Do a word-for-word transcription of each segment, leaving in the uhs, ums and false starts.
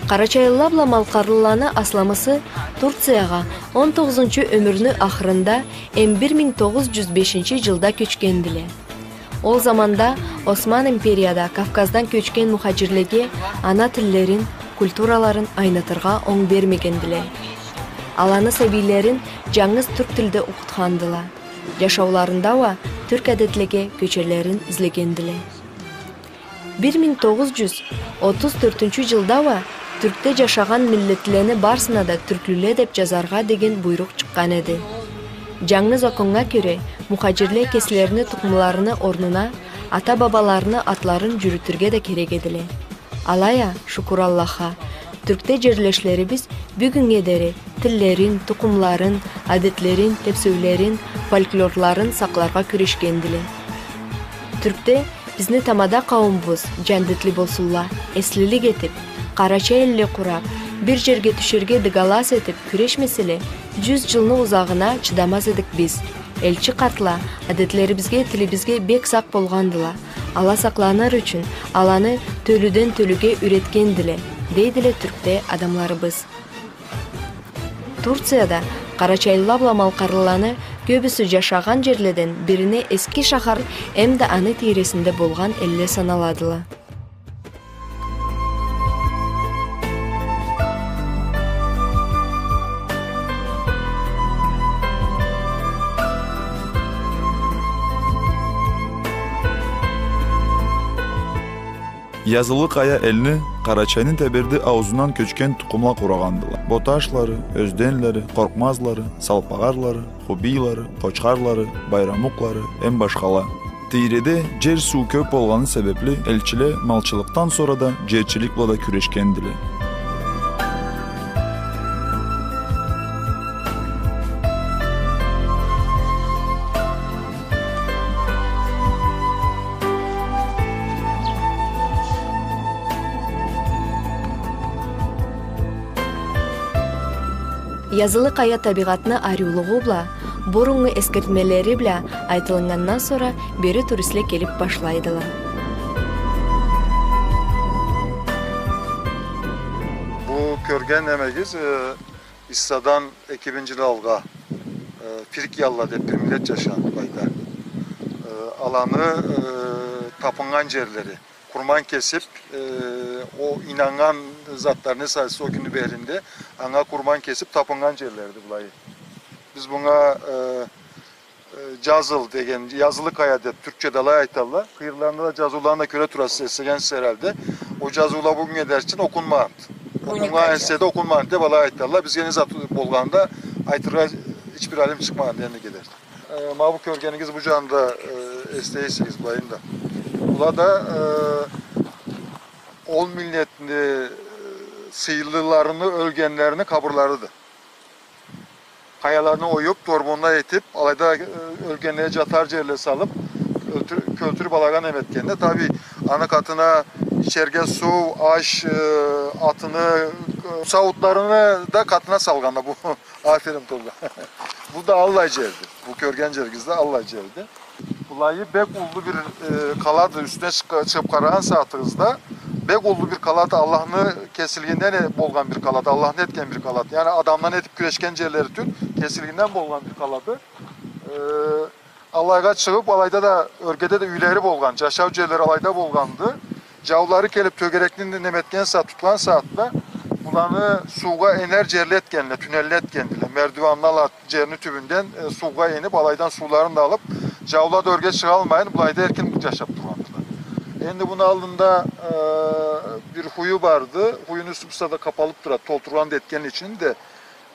Къарачайлыла бла малкъарлыланы асламысы Турциягъа он тогъузунчу ёмюрню ахырында эм бир минг тогъуз джюз бешинчи джылда кёчгендиле. Ол заманда Осман империяда Кавказдан кёчген мухаджирлеге ана тиллерин, культураларын айнытыргъа онг бермегендиле. Аланы сабийлерин джангыз тюрк тилде окъутхандыла. Джашауларында уа тюрк адетлеге кёчерлерин излегендиле. Бир минг тогъуз джюз отуз тёртюнчю джылда уа Тюркде джашагъан миллетлени барысына да тюрклюле деп джазаргъа деген буйрукъ чыкъгъан эди. Джангы законнга кёре, мухаджирле кеслерини тукъумларыны орнуна ата-бабаларыны атларын джюрютюрге да керек эдиле. Алай а, шукур Аллахха, Тюркде джерлешлерибиз бюгюннге дери тиллерин, тукъумларын, адетлерин, тепсеулерин, фольклорларын сакъларгъа кюрешгендиле. Тюркде бизни тамада къауумубуз джандетли болсунла, эслилик этип, къарачай элле къурап, бир джерге тюшерге дыгалас этип кюрешмеселе, джюз джылны узагъына чыдамаз эдик биз. Элчи къартла адетлерибизге, тилибизге бек сакъ болгъандыла. Ала сакъланыр ючюн аланы тёлюден тёлюге юйретгендиле, дейдиле Тюркде адамларыбыз. Турцияда къарачайлыла бла малкъарлыланы кёбюсю джашагъан джерледен бирине Эски шахар эмда аны тийресинде болгъан элле саналадыла. Язылы Къая элни Къарачайны Теберди ауузундан кёчген тукъумла къурагъандыла. Боташлары, Ёзденлери, Къоркъмазлары, Салпагъарлары, Хубийлары, Къочхарлары, Байрамукълары эм башхала. Тийреде джер-суу кёп болгъаны себепли элчиле малчылыкъдан сора да джерчилик бла да кюрешгендиле. Язылы Къая табигъатны ариулугъу бла, буруннгу эсгертмелери бла айтылыннгандан сора бери туристле келип башлайдыла. Бу кёрген немегиз, э, Иссадан эки минг джыл алгъа, э, фригиялыла деп бир миллет джашагъан былайда. Э, аланы, э, табыннган джерлери. Къурман кесип, э, ол ийнаннган затларыны эсасы ол кюнню беринде анга къурман кесип табыннган джерлериди былайы. Биз мынга, э, э, Джазыл деген, Язылы Къая деп тюркчеде алай айталла. Къыйырларында да джазыуланы да кёре турасыз, эслегенсиз херхалде. Ол джазыула бюгюннге дери чын окъунмагъанды. Окъуннган эсе да окъунмагъанды деп алай айталла. Бизге не зат болгъанын да айтыргъа хич бир алим чыкъмагъанды энди кедер. Э, ма бу кёргенигиз бу джанында, э, эслейсигиз былайын да. Была да, э, ол миллетни, э, сыйлыларыны, ёлгенлерини къабырларыды. Къаяларыны оюп, торбонла этип, алайда, э, ёлгенлеге джатар джерле салып, кёлтюр-, кёлтюрюп алагъа неме этгенде, таби, аны къатына ичерге суу, аш, э, атыны, э, сауутларыны да къатына салгъанла бу. Аферин, Толла. Бу да аллай джерди. Бу кёрген джеригиз да аллай джерди. Былайы бек уллу бир, э, къалады. Юсюне чыкъ-, чыгъып къарагъан сагъатыгъызда, бек уллу бир къалады. Аллахны кесилигинден, э, болгъан бир къалады. Аллахны этген бир къалады. Яни адамдан этип кюрешген джерлери тюл, кесилигинден болгъан бир къалады. Э, Алайгъа чыгъып, алайда да, ёргеде да юйлери болгъан, джашау джерлери алайда болгъанды. Джаулары келип, тёгерекни неме этген сагъат, тутхан сагъатда, буланы суугъа энер джерле этгенле, тюннелле этгендиле. Мердиванла ала джерни тюбюнден, э, суугъа энип, алайдан сууларын да алып, джаула да ёрге чыгъалмайын, былайда эркин джашап тургъандыла. Энди муну аллында, э, бир хую барды. Хуюну юсю бусагъатда къапалып турады, толтургъан да этген ичин да.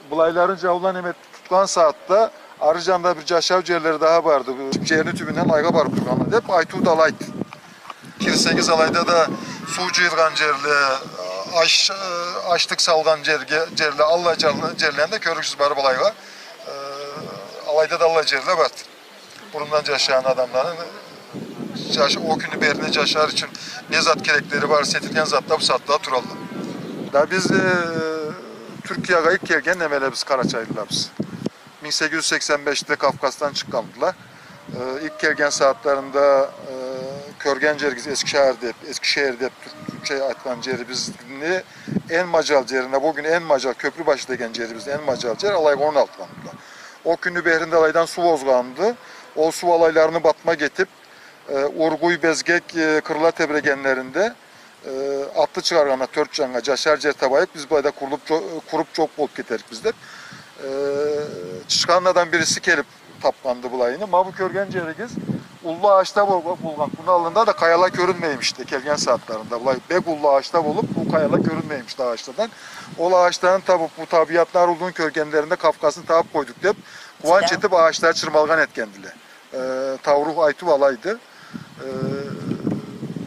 Былайларын джаула неме тутхан сагъатда, ары джанда бир джашау джерлери даха барды. Бу джерни тюбюнден алайгъа барып тургъанла деп айтыу да алайды. Кирсегиз, алайда да суу джыйылгъан джерле, аш-, ашлыкъ салгъан джерге, джерле, аллай джер-, джерлени да кёрюрсюз барып алайгъа. Э, алайда да аллай джерле барды. Бурундан джашагъан адамланы, джаш-, ол кюнню берине джашар ючюн не зат кереклери бар, сетилген затла бусагъатда туралла. Да биз, э, Тюркиягъа илк келген немелебиз, къарачайлылабыз. Минг сегиз джюз сексен бешде Кавказдан чыкъгъандыла. Э, илк келген сагъатларында, э, кёрген джеригиз Эскишехир деп, Эскишехир деп тюрк-, Ше, айтхан джерибизни, Энмаджал джерине, бу кюн Энмаджал, Кёпрюбашы деген джерибиз, Энмаджал джер, алайгъа он алты къанды. Ол кюнню бехринде алайдан суу озгъанды. Ол суу алайларыны батмакъ этиб, э, Ургуй, Безгек, э, къырла тебрегенлеринде, э, атлы чыгъаргъанла тёрт джаннга, джашар джер табайыкъ, биз былайда къурулуб джо-, къуруб джокъ болуб кетерикбиз деб, э, чычханладан бириси келиб, тапханды былайыны. Ма бу кёрген джеригиз уллу агъачла бол-, болгъан. Муну аллында да къаяла кёрюнмеймишди келген сагъатларында. Былай бек уллу агъачла болуб, бу къаяла кёрюнмеймишди агъачладан. Ол агъачланы табыб, бу табиатны ариулугъун кёргенлеринде Кавказны табыб къойдукъ деб, къууанч этиб агъачлагъа чырмалгъан этгендиле. Э, тауруху айтыу алайды. Э,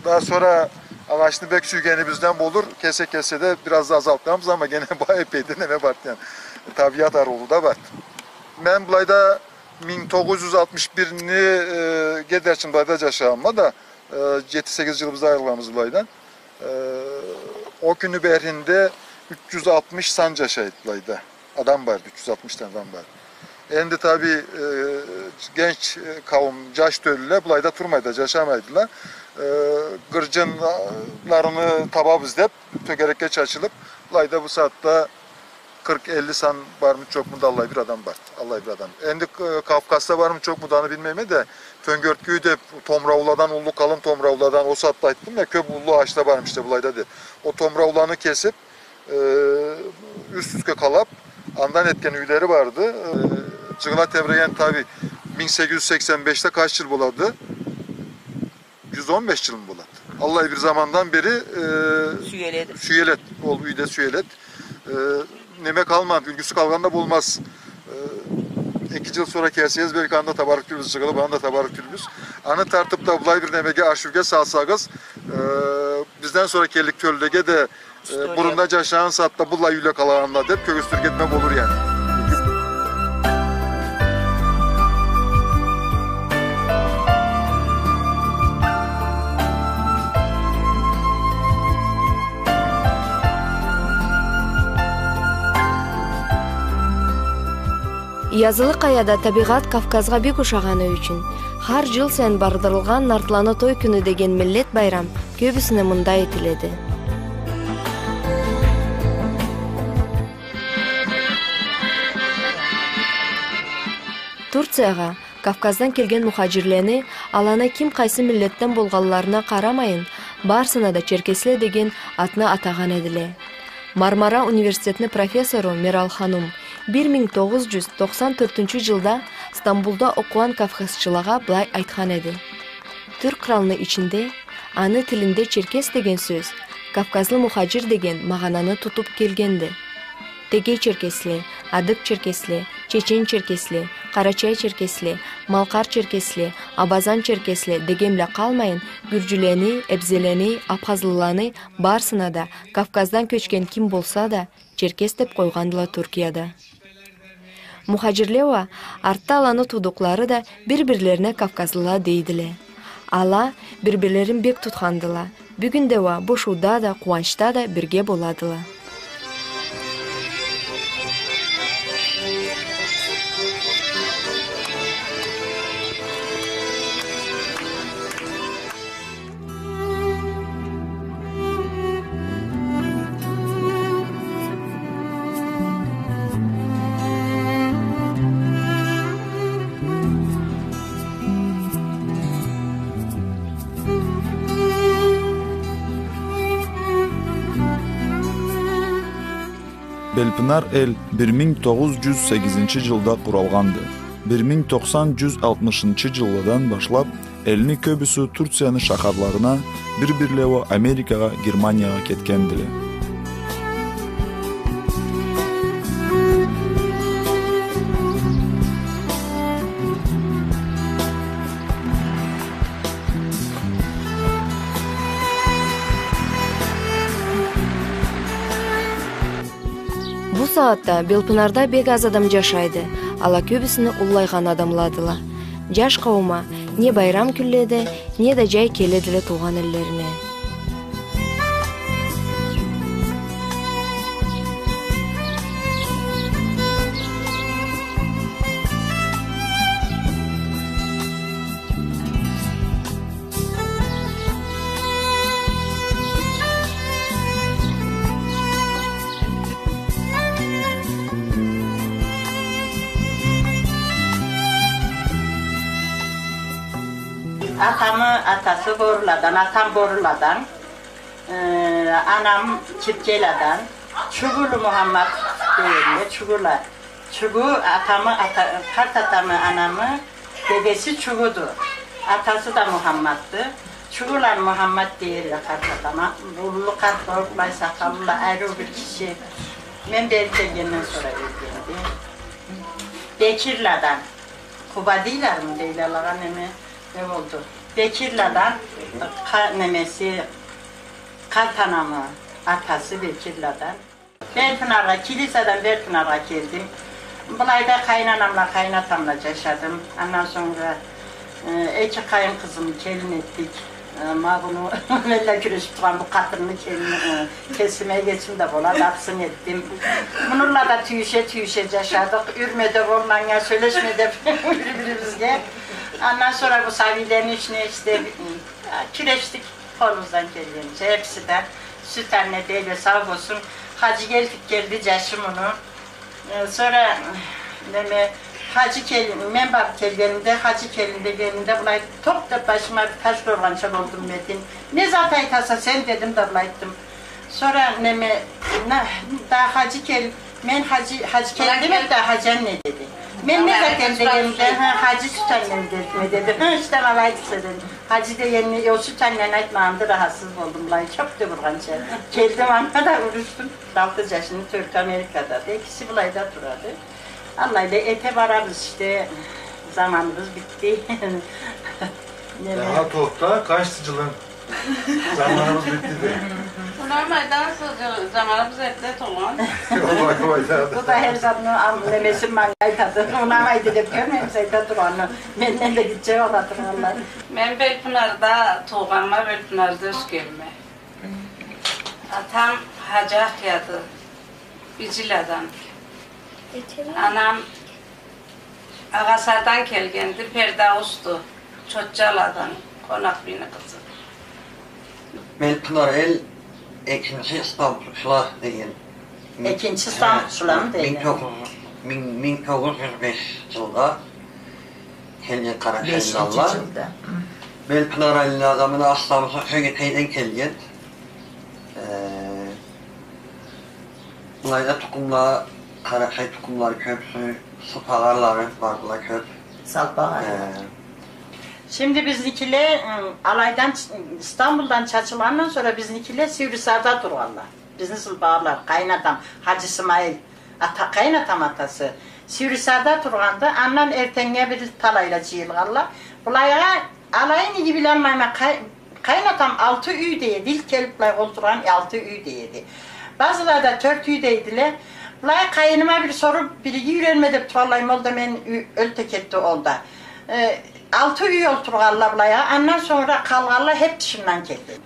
да сора агъачны бек сюйгенибизден болур, кесе-кесе да бираз да азалтханбыз, ама гене бай эпейде неме барды, яни, табиат ариулугъу да барды. Мен былайда Минг тогъуз джюз алтмыш бирни, э, ге дерчим былайда джашагъанма да, э, джети-сегиз джылыбызда айрылгъанбыз былайдан. Э, ол кюнню бехринде юч джюз алтмыш сан джашайды былайда. Адам барды, юч джюз алтмыш сан адам барды. Энди, таби, э, генч, э, къауум, джаш тёлюле былайда турмайды, джашамайдыла. Э, гырджынларыны табабыз деб, тёгерекге чачылыб, былайда бу сагъатда къыркъ-элли сан бармы, джокъму да, аллай бир адам бар. Аллай бир адам. Энди, э, Кавказда бармы, джокъму да, аны билмейме да, Тёнгерткюй деб, томраулладан, уллу къалын томраулладан, ол сагъатда айтдым я, кёб уллу агъачла бармыш да былайда деб. Ол томраулланы кесиб, э, юст-юстге къалаб, андан этген юйлери барды. Э, джыгъыла тебреген, таби, минг сегиз джюз сексен бешде къач джыл болады? Джюз он беш джылмы болады? Аллай бир замандан бери, э, сюеледи. Сюеледи. Ол юйде сюеледи. Э, неме къалмады, юлгюсю къалгъан да болмаз. Э, эки джыл сора келсегиз, белки, аны да табарыкъ тюлбюз, джыгъылыб, аны да табарыкъ тюлбюз. Аны тартыб да былай бир немеге, архивге салсагъыз, э, бизден сора келлик тёлюлеге да, э, история, бурунда джашагъан сагъатда быллай юйле къалагъанла деб кёргюзтюрге неме болур, яни. Язылы Къаяда табигъат Кавказгъа бек ушагъаны ючюн, хар джыл сайын бардырылгъан Нартланы той кюню деген миллет байрам кёбюсюне мында этиледи. Турциягъа Кавказдан келген мухаджирлени, аланы ким къайсы миллетден болгъанларына къарамайын, барысына да черкесле деген атны атагъан эдиле. Мармара университетни профессору Мерал ханум бир минг тогъуз джюз токъсан тёртюнчю джылда Стамбулда окъугъан кавказчылагъа былай айтхан эди: Тюрк къралны ичинде, аны тилинде черкес деген сёз кавказлы мухаджир деген магъананы тутуб келгенди. Тегей черкесле, адыг черкесле, чечен черкесле, къарачай черкесле, малкъар черкесле, абазан черкесле деген бла къалмайын, гюрджюлени, эбзелени, абхазлыланы, барысына да, Кавказдан кёчген ким болса да, черкес деб къойгъандыла Туркияда. Мухаджирле уа, артда аланы туудукълары да бир-бирлерине кавказлыла дейдиле. Ала бир-бирлерин бек тутхандыла. Бюгюн да уа бошууда да, къууанчда да бирге боладыла. Белпынар эл бир минг тогъуз джюз сегизинчи джылда къуралгъанды. Бир минг токъсан джюз алтмышынчы джылладан башлаб элни кёбюсю Турцияны шахарларына, бир-бирле уа Америкагъа, Германиягъа кетгендиле. Бу сагъатда Белпынарда бек аз адам джашайды, ала кёбюсюню уллайгъан адамладыла. Джаш къауум а не байрам кюнледе, не да джай келедиле туугъан эллерине. Атамы атасы Боруладан, атам Боруладан, э, анам Киркеладан, Чугулу Мухаммад дегенле, Чугула. Чугу атамы, ата-, къарт атамы, анамы дедеси Чугуду. Атасы да Мухаммадды. Чугуланы Мухаммад дейдиле къарт атама. Уллу къарт болуп, былай сакъаллы, ариу бир киши. Мен бери келгенден сора ёлгенди. Бекирладан. Къуба дейлерми, дейле алагъа, неме, не болду? Бекирладан, къа-, немеси, къарт анамы атасы Бекирладан. Белпынаргъа, Килисадан Белпынаргъа келдим. Былайда къайын анамла, къайын атамла джашадым. Андан сонгра, э, эки къайын къызымы келин этдик. Э, ма буну, мен да кюрешип тургъан бу къатынны келин, э, кесиме эгечим да болады, абысын этдим. Мунула да тюйюше-тюйюше джашадыкъ. Юрме деп, ол манга, сёлешме деп бир-бирибизге. Андан сонгра бу сабийлени ишине иште, э, кюрешдик. Къолубуздан келгенича, хепси да сют анне дейле, сау болсун. Хаджи Келтик келди, джашы муну. Э, сонгра, неме, Хаджи келин, мен барып келгенимде, Хаджи келин дегенимде, былай токъ деп башыма бир таш ургъанча болдум, Метин. Не зат айтаса сен, дедим да, былай айтдым. Сонгра, неме, на, да Хаджи кел-, мен Хаджи, Хаджи келди деп да, Хаджи анне деди. Мен не зат эдим дегенимде, ха, Хаджи сют аннени дедим, деди. Ха, иште, алайды эсе, деди. Хаджи дегенни, ол сют аннени айтмагъанды, рахатсыз болдум, былай чоп деп ургъанча. Келдим, анга да урушдум. Алты джашны тёртю Америкадады, экиси былайда турады. Аллай да эте барабыз иште, заманыбыз битди. Неме? Ага, тохта, къачды джылынг? Заманыбыз битди да. Унамайды, ансы, заманыбыз эрте туугъан. Ой, ой, да. Бу да хар затны ам-, немесин манга айтады. Унамайды деп кёрмеймисе, айта тургъанны. Менден да гитче бола тургъанла. Мен Белпынарда туугъанма, Белпынарда ёсгенме. Атам Хаджи Ахияды, Бижиладан. Анам Агъасардан келгенди, Пердаусду, Чотчаладан, Къонакъбийни къызы. Белпынар эл, экинчи Стамбулчула деген. Экинчи Стамбулчуламы дейди? Минг тогъуз, минг, минг тогъуз джюз беш джылда келген къарачайлыла. Бешинчи джылда. Белпынар элни адамына Стамбулчу Кёгетейден келген. Э, Былайда тукъумла, къарачай тукъумлары кёбюсю, Сыпагъарлары бардыла кёб. Салпагъар. Э. Шимди бизникиле, ы, алайдан, Стамбулдан чачылгъандан сора бизникиле Сиврисарда тургъанла. Бизни Сылпагъарлар, къайын атам, Хаджи Сымайыл, ата, къайын атам атасы. Сиврисарда тургъанды, андан эртеннге бир талайла джыйылгъанла. Былайгъа алайын иги билалмайма, къай-, Къайын атам алты юй дейди, илк келиб былай олтургъан алты юй дейди. Базыла да тёрт юй дейдиле. Былай къайыныма бир соруб, бир иги юйренме деб тургъанлайым, ол да мен ю-, ёлте кетди ол да. Э, алты юй олтургъанла былайгъа, андан сонгра къалгъанла хеб тышындан келди.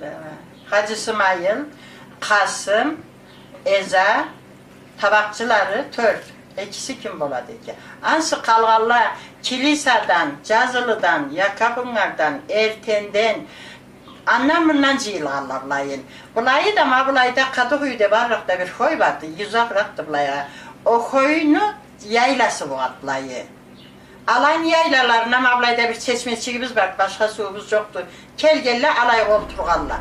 Хаджи Сымайыл, Къасым, Эза, табакъчылары тёрт, экиси ким болады экен? Ансы къалгъанла Килисадан, Джазылыдан, Якабунгардан, Эртенден, андан-мындан джыйылгъанла былайын. Былайы да, ма былайда Къадыкъ юйде барыракъда бир хой барды, узагъыракъды былайгъа. Ол хойну яйласы болады былайы. Аланы яйлаларына ма былайда бир чечмечигибиз бар, башха сууубуз джокъду. Келгенле алайгъа олтургъанла.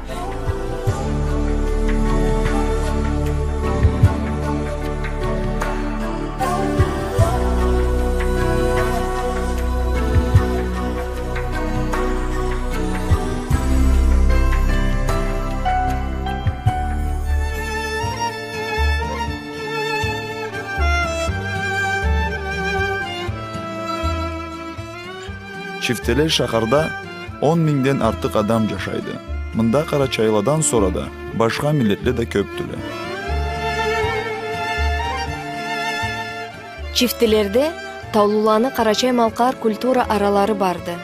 Чифтеле шахарда он мингден артыкъ адам джашайды. Мында къарачайлыладан сора да башха миллетле да кёбдюле. Чифтелерде таулуланы къарачай-малкъар культура аралары барды.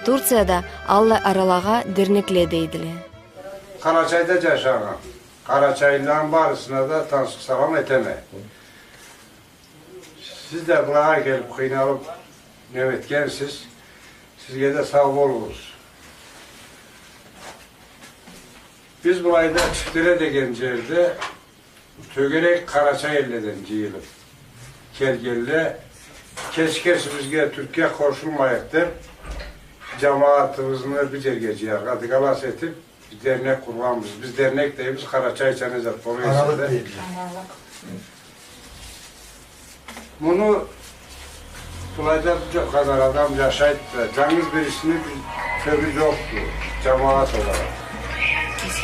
Турцияда аллай аралагъа дернекле дейдиле. Къарачайда джашагъан къарачайлыланы барысына да тансыкъ салам этеме. Сиз да былайгъа келиб, къыйналыб, неме этгенсиз. Сизге да сау болугъуз. Биз былайда Чифтеле деген джерде тёгерек къарачай элледен джыйылыб келгенле, кеси-кесибизге, Тюркге къошулмайыкъ деб, Джамагъатыбызны бир джерге джыяргъа дыгалас этиб, биз дернек къургъанбыз. Биз дернек дейбиз, къарачайча не зат болур эсе да. Аралыкъ дейбиз. Муну былайда бир кадар адам джашайды да, джангыз бирисини бир кёмю джокъду, джамагъат оларакъ.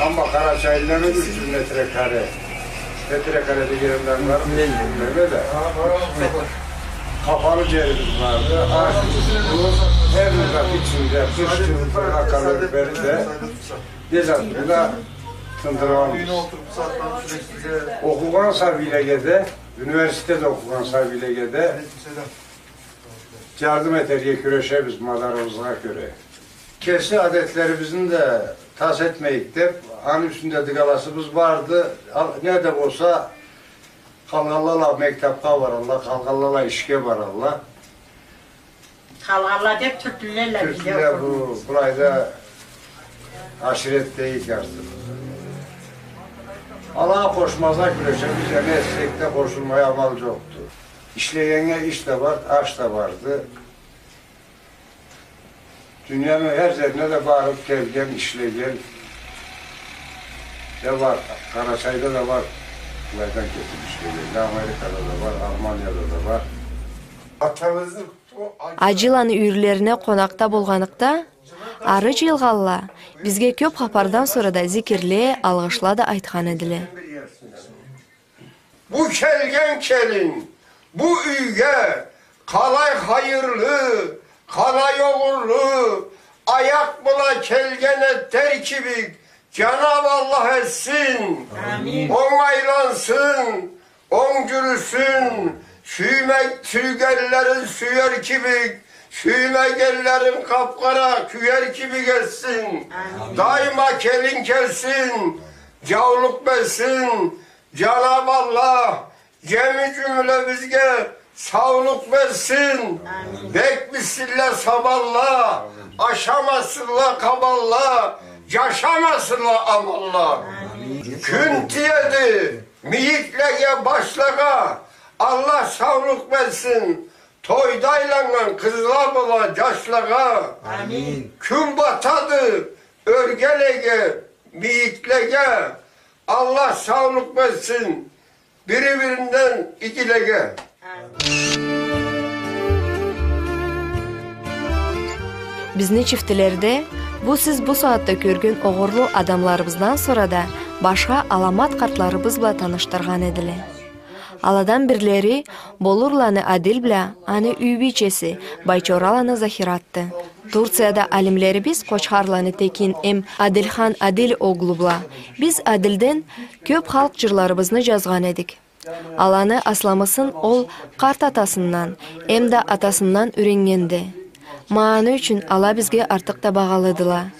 Амма къарачайлыланы юч джюз метрекаре, метрекаре дегеним да ангыларыкъ, билмейме да. Къапалы джерибиз барды, ашыбыз, сууубуз, хар бир зат ичинде, къыш, джылы, къалыр бери да, не затны да тындыргъанбыз. Окъугъан сабийлеге да, университетде окъугъан сабийлеге да джардым этерге кюрешебиз мадарыбызгъа кёре. Кеси адетлерибизни да тас этмейик деб, аны юсюнде дыгаласыбыз барды. Ал-, не да болса, къалгъанла мектебге баралла, къалгъанла ишге баралла. Къалгъанла деб, тюрклюле. Тюрклюле бу, былайда аширет дейик артыкъ. Алагъа къошмазгъа кюрешебиз, не этсек да къошулмай амал джокъду. Ишлегеннге иш да бар, аш да барды. Дунияны хар джерине да барыб келген, ишлеген да бар. Къарачайда да бар. Былайдан кетиб ишлеген. Америкада да бар, Алманияда да бар. Атабызны Аджыланы юйюрлерине къонакъда болгъаныкъда, ары джыйылгъанла бизге кёб хапардан сора да зикирле, алгъышла да айтхан эдиле. Бу келген келин, бу юйге къалай хайырлы, къалай огъурлу аякъ бла келген этер кибик, Джанаб Аллах этсин. Амин. Онг айлансын, онг джюрюсюн, сюймек, сюйгенлерин сюер кибик, сюймегенлерин къаб-къара кюер кибик этсин. Амин. Дайма келин келсин, джаулукъ берсин, Джанаб Аллах джеми джюмлебизге саулукъ берсин. Амин. Бек битсинле сабанла, амин, ашамасынла къабанла, амин, джашамасынла аманла. Амин. Кюн тиеди мийиклеге, башлагъа, Аллах саулукъ берсин тойда айланнган къызла бла джашлагъа. Амин. Кюн батады ёргелеге, мийиклеге, Аллах саулукъ берсин бири-биринден игилеге. Бизни чифтилерде бу сиз бу сагъатда кёрген огъурлу адамларыбыздан сора да башха аламат къартларыбыз бла танышдыргъан эдиле. Аладан бирлери болурланы Адил бла аны юй бийчеси Байчораланы Захиратды. Турцияда алимлерибиз Къочхарланы Текин эм Адилхан Адил оглу бла биз Адилден кёб халкъ джырларыбызны джазгъан эдик. Аланы асламысын ол къарт атасындан эм да атасындан юреннгенди. Ма аны ючюн ала бизге артыкъ да багъалыдыла.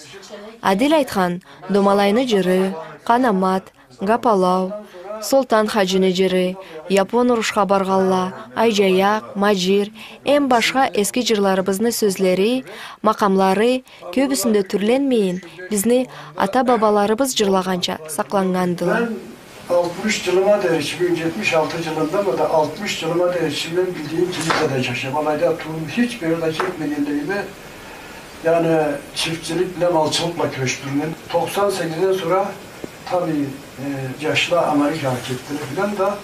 Адил айтхан Домалайны джыры, Къанамат, Гапалау, Солтан хаджини джыры, Япон урушха баргъанла, Айджаякъ, Маджир, эм башха эски джырларыбызны сёзлери, макъамлары кёбюсюнде тюрленмейин, бизни ата-бабаларыбыз джырлагъанча сакъланнгандыла. Мен алтмыш джылыма дери, ичи минг джетмиш алты джылындама да, алтмыш джылыма дери, ичи мен билдигим Килицада джашайма. Алайда туудум, хич бир джерге да кетмегенлигиме, яни чифтчилик бла, малчылыкъ бла кюрешиб турама. Токъсан сегизден сора таби, э, джашла Америкагъа кетдиле филан да,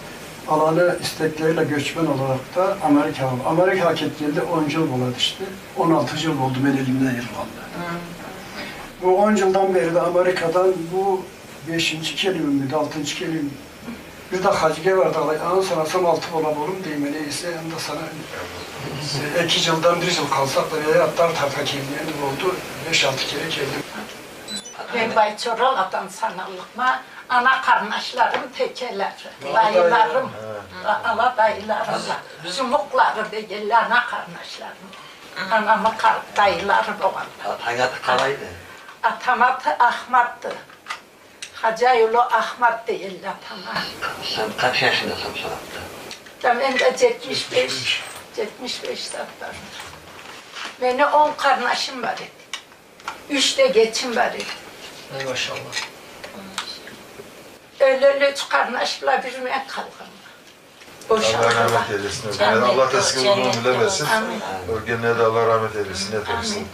аланы истеклери бла гёчмен оларакъ да Америкагъа, Америкагъа кетгенли он джыл болады иште. Он алты джыл болду мен элимден айырылгъанлы. Хы. Бу он джылдан бери да Америкадан бу бешинчи келиуюм мюдю, алтынчы келиуюм. Бир да хаджиге бардыкъ, алай, аны санасам алты бола болур дейме, нейсе, анда сана, э, эки джылдан бир джыл къалсакъ да, бери аттар тарта келгеним болду, беш-алты кере келдим. Мен Байчораладан саналлыкъма, ана къарнашларым текеле, дайыларым, а-, ала дайыларым, джумукълары дегенле ана къарнашларым. Анамы къар-, дайылары болгъанла. Атангы аты къалайды? Атамы аты Ахматды. Хаджай улу Ахмат дегенле атама. Сен къач джашындаса бусагъатда? Да мен да джетмиш беш, джетмиш беш затдамын. Мени он къарнашым бар эди. Юч да эгечим бар эди. Эй, машалла. Ёле-ёле юч къарнаш бла бир мен къалгъанма. Аллах рахмат эйлесин. Амин. Аллах да сизге узун ёмюр берсин. Амин. Ёлгенлеге да Аллах рахмат эйлесин, этсин. Амин.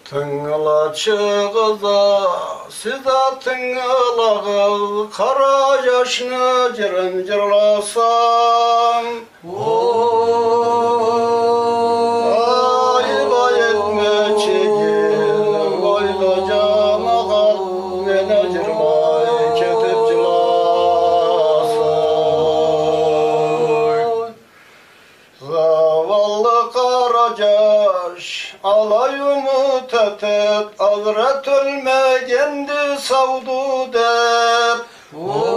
Тынгылачыгъыз а, сиз а тынгылагъыз, къара джашны джырын джырласам. Ой, айыб а этме, чегим, бойда джамагъат, мени джырлай кетиб джыласын. Зауаллы къара джаш, алай умут этиб, азрет ёлмегенди, сауду деб. Ой,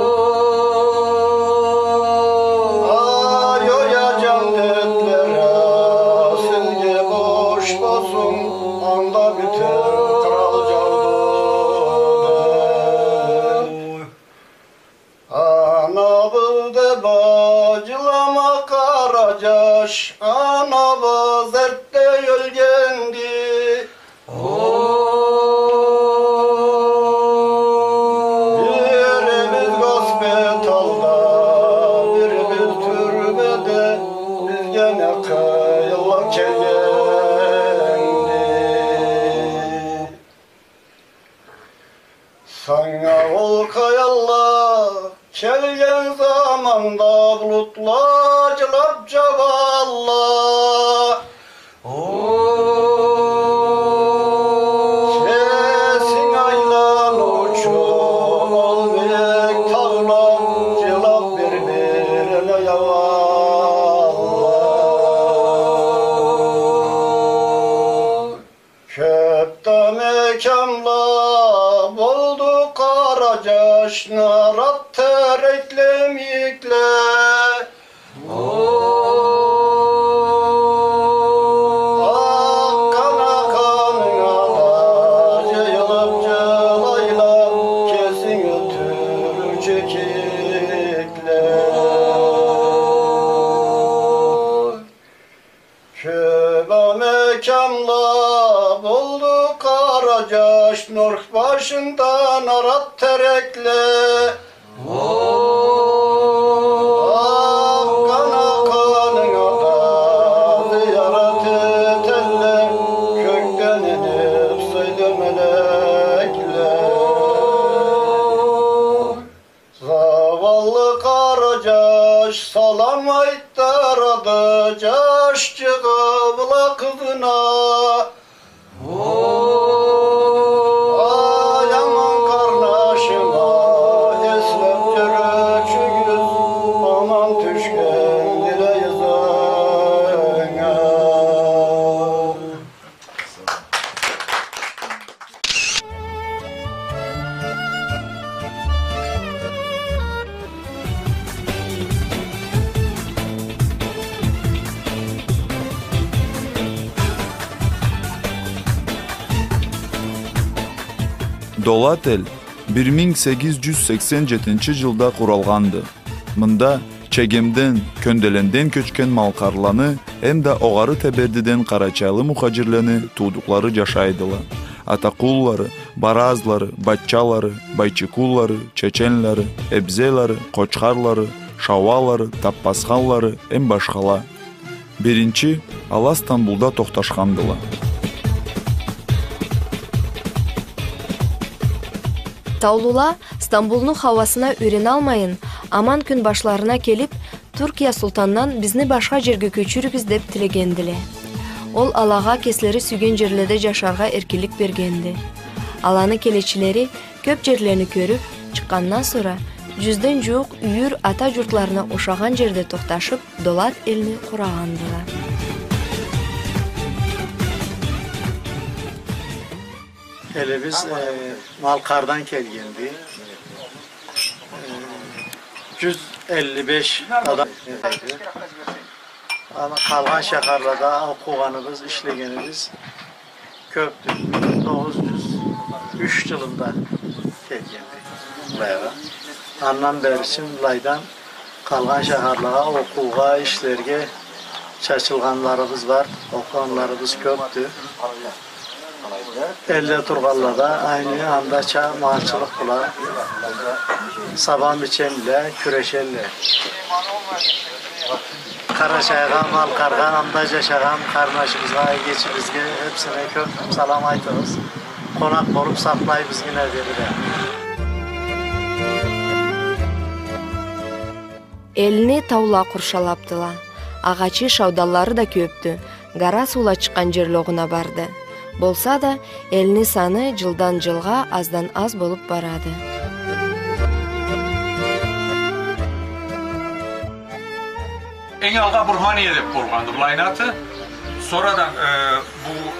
ой, а джандетлери, сизге бош болсун, анда битир кърал джаудуб. Анабыз деб а джылама, къара джаш, анабыз эртде ёлгенди. Бирибиз госпитальда, бирибиз тюрмеде, бизге не къыйынлыкъ келгенди. Санга ол къаялла келген заманда булутла джылаб джабалла. Кесинг айланыучу ол бийик таула джылаб бир-бирине ябалла. Кёб да мекямла болду, къара джаш, нарат терекле, мийикле. Акъгъан а къанынга да джыйылыб джылайла кесинги тюрюучю кийикле. Кёб а мекямла болду, къара джаш, нюрх башында нарат терекле. Акъгъан а къанынга да зыярат этелле кёкден эниб сыйлы мелекле. Зауаллы къара джаш салам айтдырады джашчыгъы бла къызына. Ой, аман къарнашыма эслеб джюрюучюгюз, аман тюшгендиле ызынга. Долат эл бир минг сегиз джюз сексен джетинчи джылда къуралгъанды. Мында Чегемден, Кёнделенден кёчген малкъарланы эмда Огъары Тебердиден къарачайлы мухаджирлени туудукълары джашайдыла. Атакъуллары, Баразлары, Батчалары, Байчыкъуллары, Чеченлери, Эбзелери, Къочхарлары, Шауалары, Таппасханлары эм башхала. Биринчи ала Стамбулда тохташхандыла. Таулула Стамбулну хауасына юйреналмайын, аман кюн башларына келиб, Туркия султандан бизни башха джерге кёчюрюгюз деб тилегендиле. Ол алагъа кеслери сюйген джерледе джашаргъа эркинлик бергенди. Аланы келечилери кёб джерлени кёрюб чыкъгъандан сора, джюзден джууукъ юйюр ата джуртларына ушагъан джерде тохташыб, Долат элни къурагъандыла. Элибиз, э, Малкъардан келгенди. Э, джюз элли беш адам. Ама къалгъан шахарлада окъугъаныбыз, ишлегенибиз кёбдю. Бир минг тогъуз джюз юч джылында келгенди былайгъа. Андан бери былайдан къалгъан шахарлагъа окъуугъа, ишлерге чачылгъанларыбыз бар, окъугъанларыбыз кёбдю. Элде тургъанла да айны андача малчылыкъ бла, сабан-бичен бла кюрешелле. Къарачайгъа, Малкъаргъа, анда джашагъан къарнашыбызгъа, эгечибизге, хепсине кёп салам айтыгъыз. Къонакъ болуп сакълайбыз гине бери да. Элни таула къуршалапдыла. Агъачы, шаудаллары да кёпдю. Гара суула чыкъгъан джерле огъуна барды. Болса да, элни саны джылдан джылгъа аздан аз болуп барады. Эм алгъа Бурхание деп болгъанды былайны аты. Сорадан, э, бу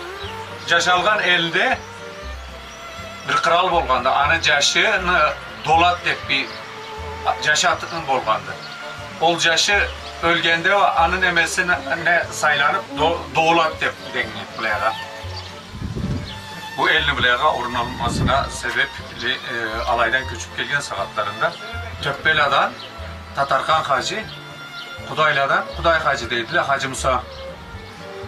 джашалгъан элде бир кърал болгъанды, аны джашыны Долат деп бир джаш аты болгъанды. Ол джашы ёлгенде, аны немесине сайланып, До-, Долат деп денгенди былайгъа. Бу элни былайгъа орун алмасына себепли, э, алайдан кёчюп келген сагъатларында Тёппеладан Татархан хаджи, Къудайладан Къудай хаджи дейдиле, Хаджи Муса.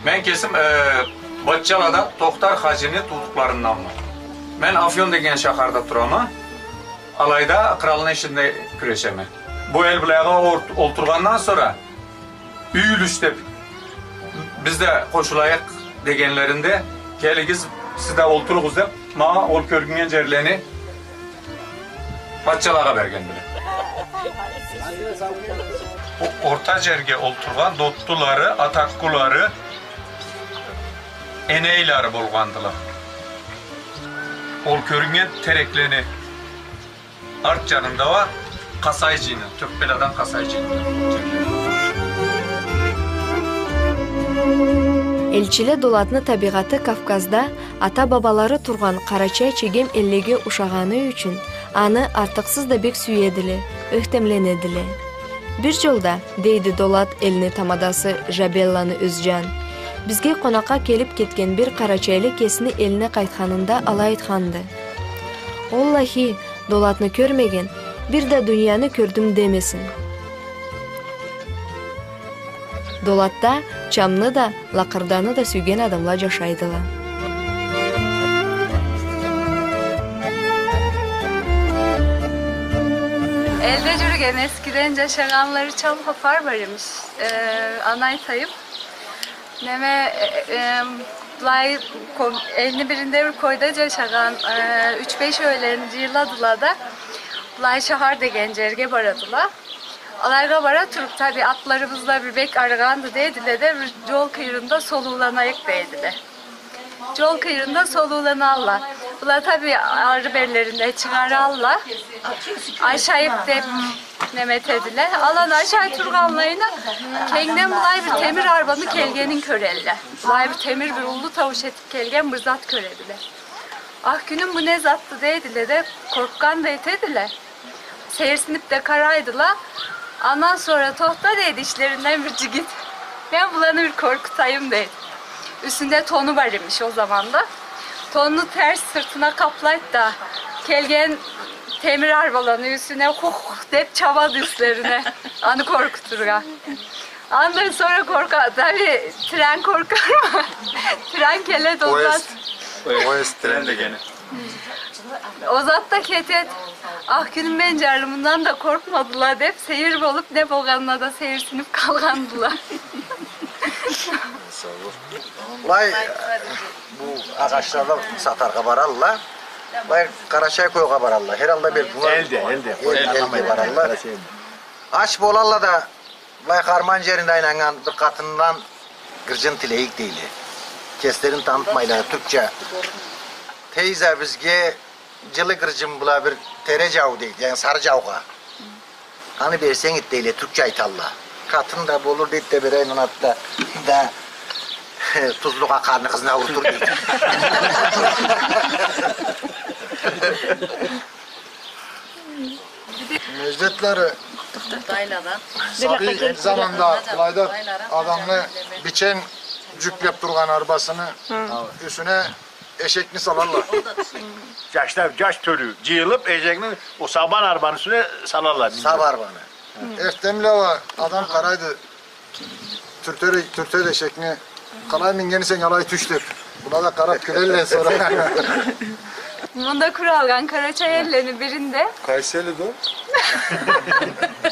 Мен кесим, э, Батчаладан Тохтар хаджини туудукъларынданма. Мен Афьон деген шахарда турама. Алайда къралны ишинде кюрешеме. Бу эл былайгъа орт-, олтургъандан сора, юй юлюш деп, биз да къошулайыкъ дегенлеринде, келигиз, сиз да олтуругъуз деп, манга ол кёрюннген джерлени Батчалагъа бергендиле. О-, орта джерге олтургъан Доттулары, Атаккулары, Энейлары болгъандыла. Ол кёрюннген тереклени арт джанында уа Къасай джыйыны, Тёппеладан Къасай джыйыны. Элчиле Долатны табигъаты Кавказда ата-бабалары тургъан къарачай-чегем эллеге ушагъаны ючюн, аны артыкъсыз да бек сюедиле, ёхтемленедиле. Бир джолда, дейди Долат элни тамадасы Жабелланы Ёзджан, бизге къонакъгъа келип кетген бир къарачайлы кесини элине къайтханында алай айтханды: «Оллахи, Долатны кёрмеген, бир да дунияны кёрдюм демесин». Долатда чамны да, лакъырданы да сюйген адамла джашайдыла. Элде джюрюген эскиден джашагъанлары чам хапар бар эмиш. Э, аны айтайым. Неме, э, э, былай, ко-, элни биринде бир койда джашагъан, э, юч-беш ёлен джыйыладыла да, былай шахар деген джерге барадыла. Алайгъа бара туруп, таби, атларыбыз да бир бек арыгъанды, дейдиле да, бир джол къыйырында солууланайыкъ, дейдиле. Джол къыйырында солууланалла. Была, таби, ары берлеринде чыгъаралла. Ашайыкъ деп неме этедиле. Алан ашай тургъанлайына, кенгден былай бир темир арбаны келгенин кёрелле. Былай бир темир, бир уллу таууш этип келген бир зат кёредиле. «Ах кюнюм, бу не затды?» дейдиле да, къоркъгъан да этедиле. Сейирсинип да къарайдыла. Андан сора: «Тохта, — дейди ичлеринден бир джигит, — мен буланы бир къоркъутайым», — дейди. Юсюнде тону бар эмиш ол заманда. Тонуну терс сыртына къаплайды да, келген темир арбаланы юсюне хух деп чабады юслерине, аны къоркъутургъа. Андан сора къоркъа, таби, трен къоркъармы? Трен келеди ол зат. Поезд. Поезд, трен дегени. Ол зат да кетеди. Ах кюнюм, мен джарлымындан да къоркъмадыла деп, сейир болуп, не болгъанына да сейирсинип къалгъандыла. Былай, бу агъачланы сатаргъа баралла. Былай Къарачай-Койгъа баралла. Хер алда белки бар. Элде, элде. Эл, элге баралла. Къарачай элде. Ач болалла да, былай харман джеринде айланнган бир къатындан гырджын тилейик дейле. Кеслерин танытмайла, тюркча. Тейзе, бизге джылы гырджын бла бир тере джау, дейди, яни сары джаугъа. Аны берсенг эди, дейле, тюркча айталла. Къатын да болур, дейди да, берейин, аны атда да, тузлугъа къарны къызны аурутур, дейди. Недждетлери сабий заманда былайда адамны бичен джюклеп тургъан арбасыны юсюне эшекни салалла. Джашла, джаш тёлю джыйылып, эшекни ол сабан арбаны юсюне салалла. Сабан арбаны. Эртденбла уа адам къарайды, тюртеди, тюртеди эшекни. Къалай мингенисенг, алай тюш деп. Муна да къарап кёрелле сора. Мында къуралгъан къарачай эллени биринде. Къайсы элди ол?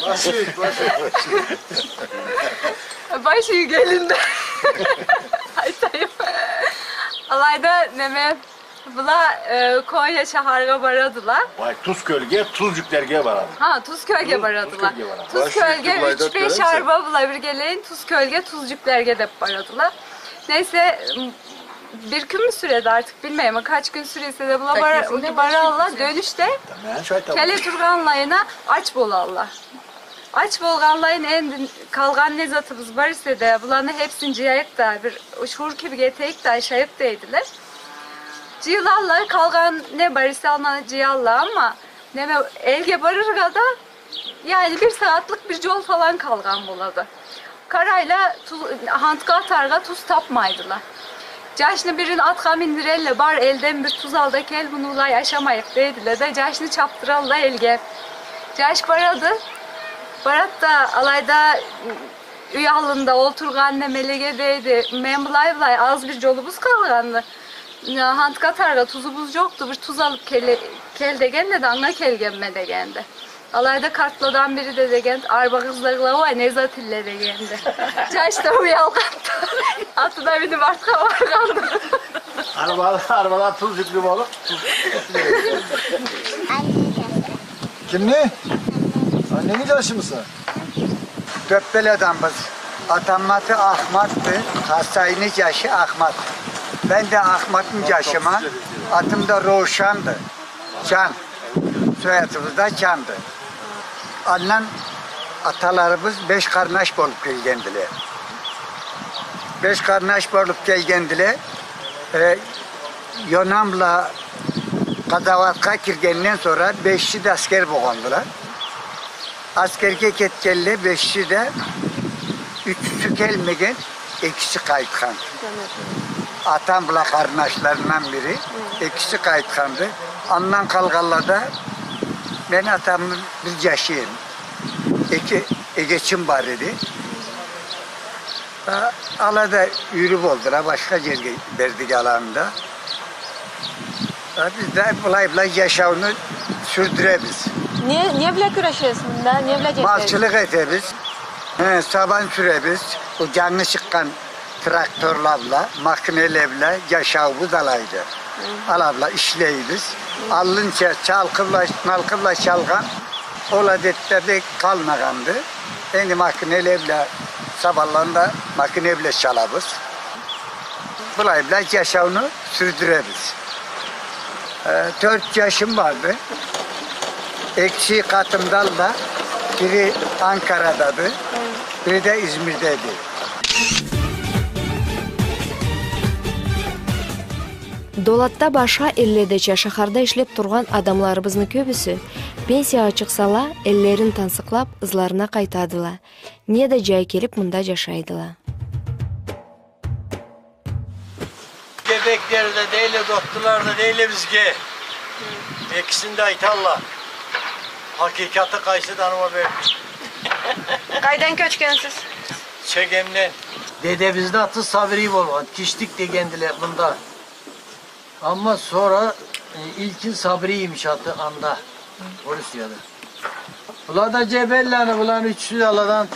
Башюйюк, башюйюк. Башюйюк элинде. Айтайым. Алайда неме, была, э, Кония шахаргъа барадыла. Вай, Туз кёлге, Туз джюклерге барады. Ха, Туз кёлге барадыла. Туз кёлге барады. Туз кёлге, башюйюк, былайда юч-беш арба бла биргелейин Туз кёлге, Туз джюклерге деп барадыла. Нейсе, м, бир кюнмю сюреди артыкъ, билмейме, къач кюн сюре эсе да, была бара-, баралла, дёнюшде келе тургъанлайына ач болалла. Ач болгъанлайын, энди къалгъан не затыбыз бар эсе да, буланы хепсин джыяйыкъ да, бир шуур кибик этейик да, ашайыкъ дейдиле. Джыйылалла, къалгъан не бар эсе, аны джыялла, амма неме, элге барыргъа да, яни, бир сагъатлыкъ бир джол фалан къалгъан болады. Къарайла, ту-, хантха атаргъа туз тапмайдыла. Джашны бирин атха миндирелле, бар, элден бир туз ал да кел, муну былай ашамайыкъ, дейдиле да, джашны чапдыралла элге. Джаш барады, барад да, алайда, юй аллында олтургъан немелеге дейди: «Мен былай-былай, аз бир джолубуз къалгъанды. Хантха атаргъа тузубуз джокъду, бир туз алып келе-, кел», — дегенди да, анга келгенме дегенди. Алайда къартладан бири да дегенди: «Арбагъызда уа не зат элле?» — дегенди. Джаш да уялгъанды. Атына минип артха баргъанды. Арбала, арбала туз джюклю болуп. Кимни? Аннени джашымыса? Тёппеледенбиз. Атамы аты Ахматды, Хасайны джашы Ахмат. Мен да Ахматны джашыма. Атым да Рошанды. Чан. Соядыбыз да Чанды. Андан аталарыбыз беш къарнаш болуп келгендиле. Беш къарнаш болуп келгендиле. Э, Юнан бла къазауатха киргенден сора беши да аскер болгъандыла. Аскерге кетгенле беши да, ючюсю келмеген, экиси къайтхан. Атам бла къарнашларындан бири, экиси къайтханды. Андан къалгъанла да мен атамны бир джашыма. Эки эгечим бар эди. А, ала да юйюрюп олдула, башха джерге бердик аланы да. А, биз да былай-былай джашауну сюрдюребиз. Не, не бла кюрешесиз мында? Не бла джашайсыз? Малчылыкъ этебиз. Хе, сабан сюребиз. Бу джангы чыкъгъан тракторла бла, макинеле бла джашауубуз алайды. Хы. Ала бла ишлейбиз. Хы. Аллынча чалкъы бла, малкъы бла чалгъан ол адетле да къалмагъанды. Энди макинеле бла, сабанланы да макине бла чалабыз. Былай бла джашауну сюрдюребиз. Э, тёрт джашым барды. Экиси къатымдалла, бири Анкарадады, бири да Измирдеди. Долатда, башха элледеча, шахарда ишлеп тургъан адамларыбызны кёбюсю, пенсиягъа чыкъсала, эллерин тансыкълап, ызларына къайтадыла. Не да джай келип, мында джашайдыла. Бизге бекле да дейле, доттула да дейле бизге. Экисин да айталла. Хакикаты къайсыды, аны уа бек. Къайдан кёчгенсиз? Чегемден. Дедебизни аты Сабри болгъан, Киштик дегендиле мында. Амма сора, э, Илкин Сабри имиш аты анда, Орусияда. Была да джебелланы, буланы ючюсю да аладан,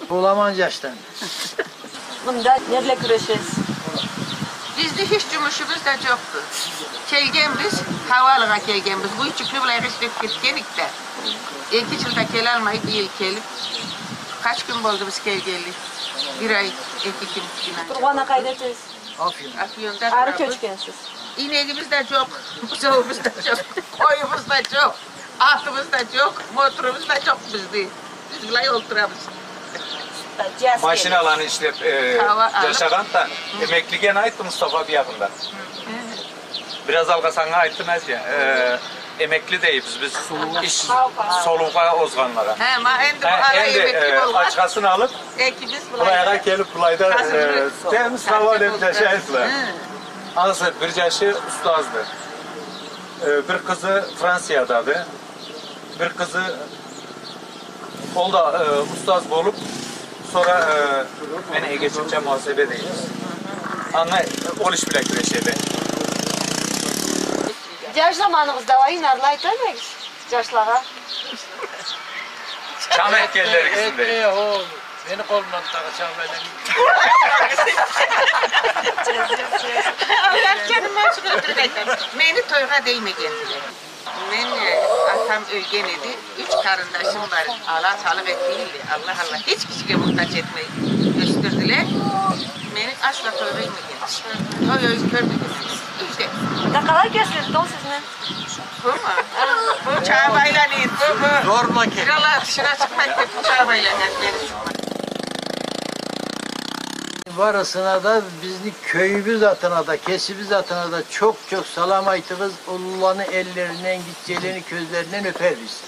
Боламан джашдан. Мында не бла кюрешесиз? Бизни хич джумушубуз да джокъду. Келгенбиз, хауа алыргъа келгенбиз. Бу ючюкню былайгъа ишлеп кетгенек да. Эки джылда келалмай, бу джыл келип. Къач кюн болду биз келгенли? Бир ай, эки кюн, бир ай. Тургъанны къайда этесиз? Афьюн. Афьюнда турабыз. Ары кёчгенсиз. Инегибиз да джокъ, бузоуубуз да джокъ, къоюубуз да джокъ, атыбыз да джокъ, моторубуз да джокъ бизни. Биз былай олтурабыз. Машиналаны ишлеп, э, джашагъан да, хы, эмеклиге не айтды Мустафа биягъында? Хы. Бираз алгъа санга айтды, Назия. Э, Эмекли дейбиз биз иш, солуугъа озгъанлагъа. Хе, ма энди бу ала эмекли болгъан. Ачхасын алып, былайгъа келип, былайда, э, темиз хауа алып джашайдыла. Хе. Азыр бир джашы устазды. Э, бир къызы Франциядады. Бир къызы, ол да, э, устаз болуп, сора, э, мен эгечимча муасебе дейбиз. Анга ол иш бла кюрешеди. Джаш заманыгъызда алай ынарлы айталмайсыз джашлагъа. Чам этгенлеригизни. Э, о, мени къолумдан тагъы чам айланып. Аллах джаныма ашыкъ, ётюрюк айтама. Мени тойгъа деймегендиле. Мен, э, атам ёлген эди, юч къарындашым бар, ала аталыкъ этдиле, Аллах, Аллах, хеч кишиге мухтач этмей ёсдюрдюле. Мени асла тойгъа иймеген. Той ёй кёрмегенсиз. Юйде. Да къалай кесилди ол сизни? Буму? Бу чабып айланады, бу, бу. Зорла кесилди. Бирала тышына чыкъмайды деп, бу чабып айланады, мени чыкъмайды. Барысына да бизни кёйюбюз атына да, кесибиз атына да чокъ-чокъ салам айтыгъыз, уллуланы эллеринден, гитчелени кёзлеринден ёпербиз.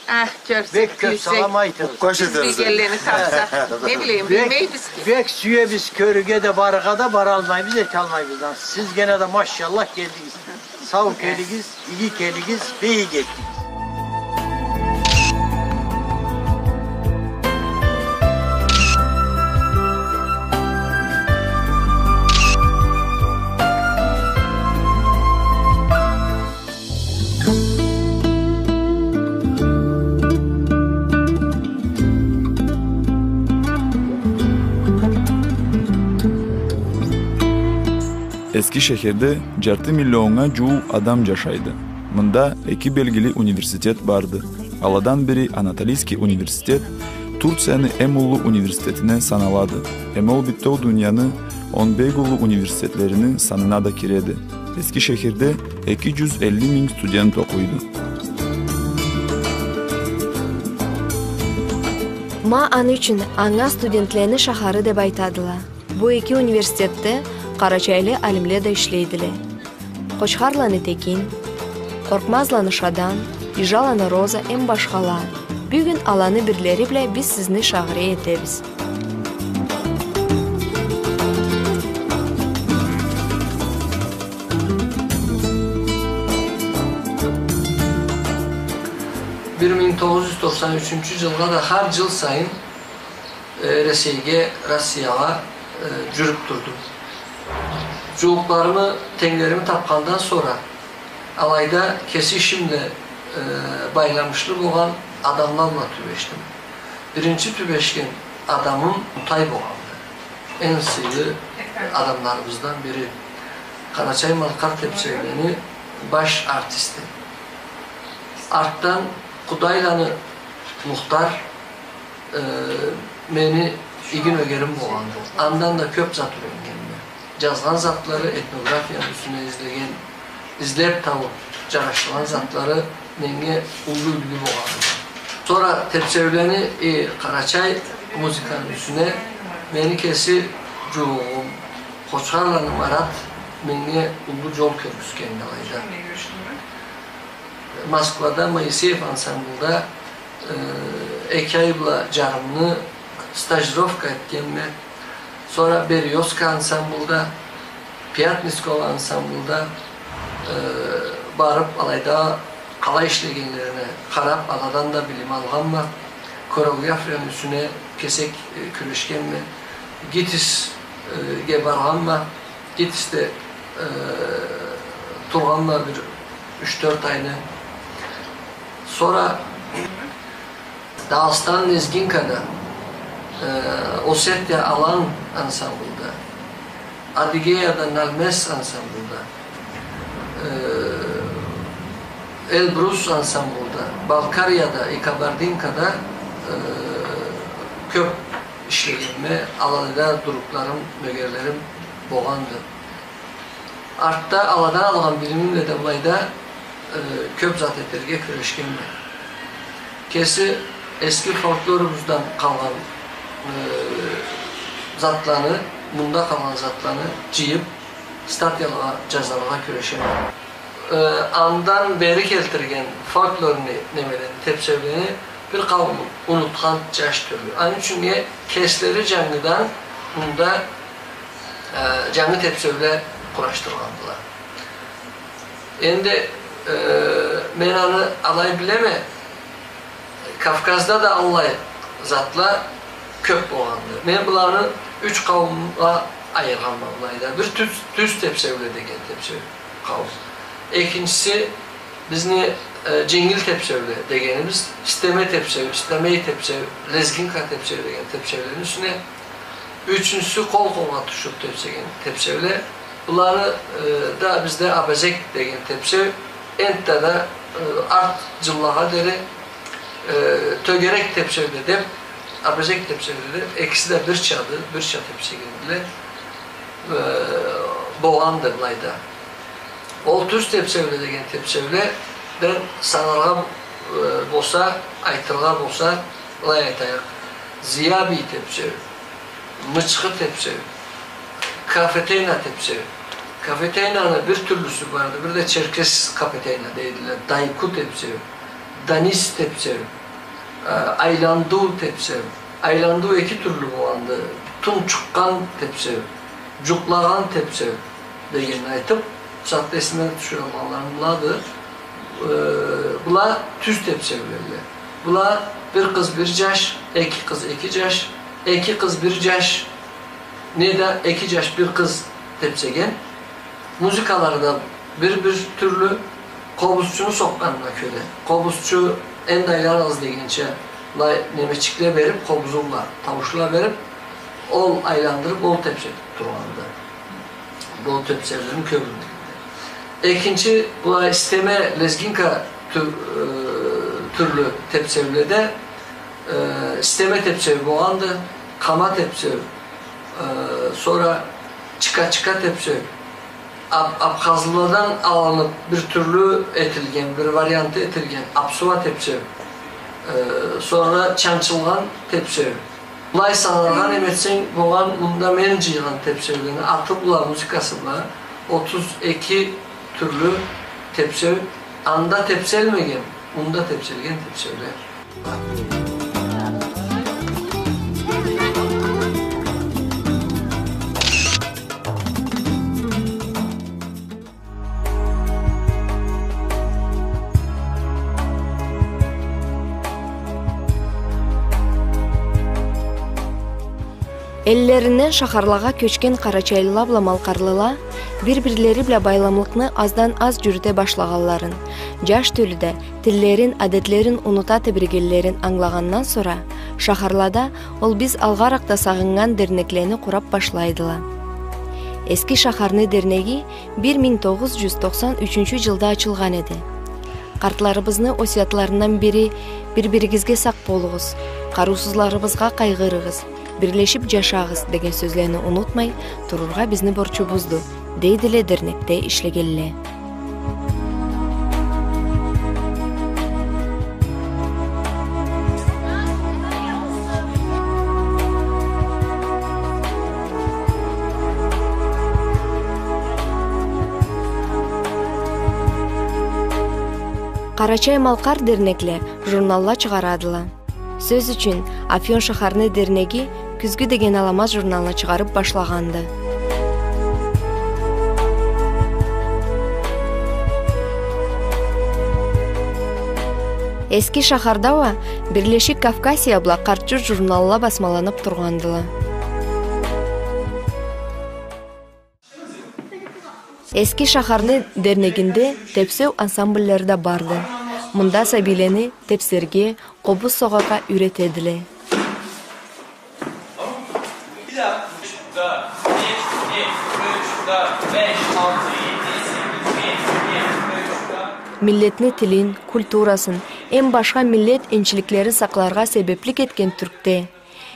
Ах, кёрсек, билсек. Бек кёп салам айтыгъыз. Биз билгенлени тапсакъ, не билейим, билмейбиз ки. Бек сюебиз кёрюрге да, барыргъа да, баралмайбыз, эталмайбыз. Сиз гене да машаллах келдигиз. Сау келигиз, иги келигиз, бек иги этдигиз. Эскишехирде джарты миллионнга джууукъ адам джашайды. Мында эки белгили университет барды. Аладан бири Анатолийский университет, Турцияны эм уллу университетине саналады. Эм ол битеу дунияны он бек уллу университетлерини санына да киреди. Эскишехирде эки джюз элли минг студент окъуйду. Ма аны ючюн анга студентлени шахары деп айтадыла. Бу эки университетде къарачайлы алимле да ишлейдиле. Къочхарланы Текин, Къоркъмазланы Шадан, Ижаланы Роза эм башхала. Бюгюн аланы бирлери бла биз сизни шагъырей этебиз. Бир минг тогъуз джюз токъсан ючюнчю джылгъа да хар джыл сайын Э, Эресейге, Россиягъа, э, джюрюп турдум. Джууукъларымы, тенглерими тапхандан сора, алайда кеси ишим бла, э, байламышлы болгъан адамла бла тюбешдим. Биринчи тюбешген адамым Мутай болгъанды. Эм сыйлы адамларыбыздан бири. Къарачай-малкъар тепсеулени баш артисти. Артдан Къудайланы Мухтар, э, мени иги нёгерим болгъанды. Андан да кёп зат юйреннгенме. Джазгъан затлары, этнографияны юсюне излеген, излеп табып, джарашдыргъан затлары меннге уллу юлгю болгъанды. Сора тепсеулени, э, къарачай музыканы юсюне мени кеси джууугъум, Къочхарланы Марат меннге уллу джол кёргюзгенди алайда. Москвада Моисеев ансамблда, э, эки ай бла джарымны стажировка этгенме. Сора Берёзка ансамблда, Пятницкого ансамблда, э, барып, алайда къалай ишлегенлерине къарап, аладан да билим алгъанма. Хореографияны юсюне кесек, э, кюрешгенме. ГИТИС, э, ге баргъанма. ГИТИСде, э, тургъанма бир юч-тёрт айны. Сора Дагъыстан Лезгинкада, э, Осетия Алан ансамблда, Адыгеяда Нальмес ансамблда, э, Эльбрус ансамблда, Балкарияда и Кабардинкада, э, кёп ишлегенме, алайда другларым, нёгерлерим болгъанды. Артда аладан алгъан билимим бла да былайда, э, кёп зат этерге кюрешгенме. Кеси эски фольклорубуздан къалгъан, э, затланы, мында къалгъан затланы джыйып, статьяла джазаргъа кюрешеме. Э, андан бери келтирген фольклорну немелени, тепсеулени бир къауум унутхан джаш тёлю. Аны ючюн кеслери джангыдан мында, э, джангы тепсеуле къурашдыргъандыла. Энди, э, мен аны алай билеме, Кавказда да аллай затла кёп болгъанды. Мен быланы юч къауумгъа айыргъанма былайда. Бир тюз, тюз тепсеуле деген тепсеу къауум. Экинчиси, бизни, э, дженгил тепсеуле дегенибиз, истеме тепсеу, истемей тепсеу, лезгинка тепсеу деген тепсеулени юсюне. Ючюнчюсю, къол къолгъа тюшюб тепсеген тепсеуле. Буланы, э, да бизде абезек деген тепсеу, энтда да, э, арт джыллагъа дери, э, тёгерек тепсеуле деб, абезек тепсеуле деб, экиси да бирчады, бирча тепсегенле, э, богъанды былайда. Ол тюз тепсеуле деген тепсеуледен санаргъа, э, болса, айтыргъа болса, былай айтайыкъ. Зиябий тепсеу, мычхы тепсеу, кафетейна тепсеу. Кафетейнаны бир тюрлюсю барды, бир да черкес кафетейна дейдиле. Дайку тепсеу, данис тепсеу, э, айландыу тепсеу. Айландыу эки тюрлю болгъанды. Тунчукъгъан тепсеу, джукълагъан тепсеу дегенни айтыб, сагъатда эсиме тюшюралмагъанларым булады. Э, была тюз тепсеулелле. Была бир къыз бир джаш, эки къыз эки джаш, эки къыз бир джаш, неда эки джаш бир къыз тепсеген. Музыкалары да бир-бир тюрлю, къобузчуну сокъгъанына кёре. Къобузчу энди айланыгъыз дегенча, былай немечикле бериб, къобузу бла, тауушла бериб, ол айландырыб, ол тепсеб тургъанды. Бу тепсеулени кёбюнде. Экинчи, былай истеме, лезгинка тю-, э, тюрлю тепсеуледе, э, истеме тепсеу болгъанды, къама тепсеу, э, сора чыка-чыка тепсеу, аб-, абхазлыладан алыныб, бир тюрлю этилген, бир варианты этилген, абсуа тепсеу, э, сора чанчылгъан тепсеу. Былай санаргъа неме этсенг, болгъан мында мен джыйгъан тепсеулени аты бла, музыкасы бла, отуз эки тюрлю тепсеу, анда тепселмеген, мында тепселген тепсеуле. Эллеринден шахарлагъа кёчген къарачайлыла бла малкъарлыла бир-бирлери бла байламлыкъны аздан-аз джюрюте башлагъанларын, джаш тёлю да тиллерин, адетлерин унута тебрегенлерин ангылагъандан сора, шахарлада ол биз алгъаракъда сагъыннган дернеклени къураб башлайдыла. Эски шахарны дернеги бир минг тогъуз джюз токъсан ючюнчю джылда ачылгъан эди. Къартларыбызны осиятларындан бири: «Бир-биригизге сакъ болугъуз, къарыусузларыбызгъа къайгъырыгъыз, бирлешиб джашагъыз» деген сёзлени унутмай турургъа бизни борчубузду, дейдиле дернекде ишлегенле. Къарачай-малкъар дернекле журналла чыгъарадыла. Сёз ючюн, Афьон шахарны дернеги «Кюзгю» деген аламат журналны чыгъарыб башлагъанды. Эски шахарда уа «Бирлешик Кавказия» бла «Къарт-Джурт» журналла басмаланыб тургъандыла. Эски шахарны дернегинде тепсеу ансамбльлери да барды. Мында сабийлени тепсерге, къобуз согъаргъа юйретедиле. Миллетни тилин, культурасын, эм башха миллет энчиликлерин сакъларгъа себеблик этген Тюркде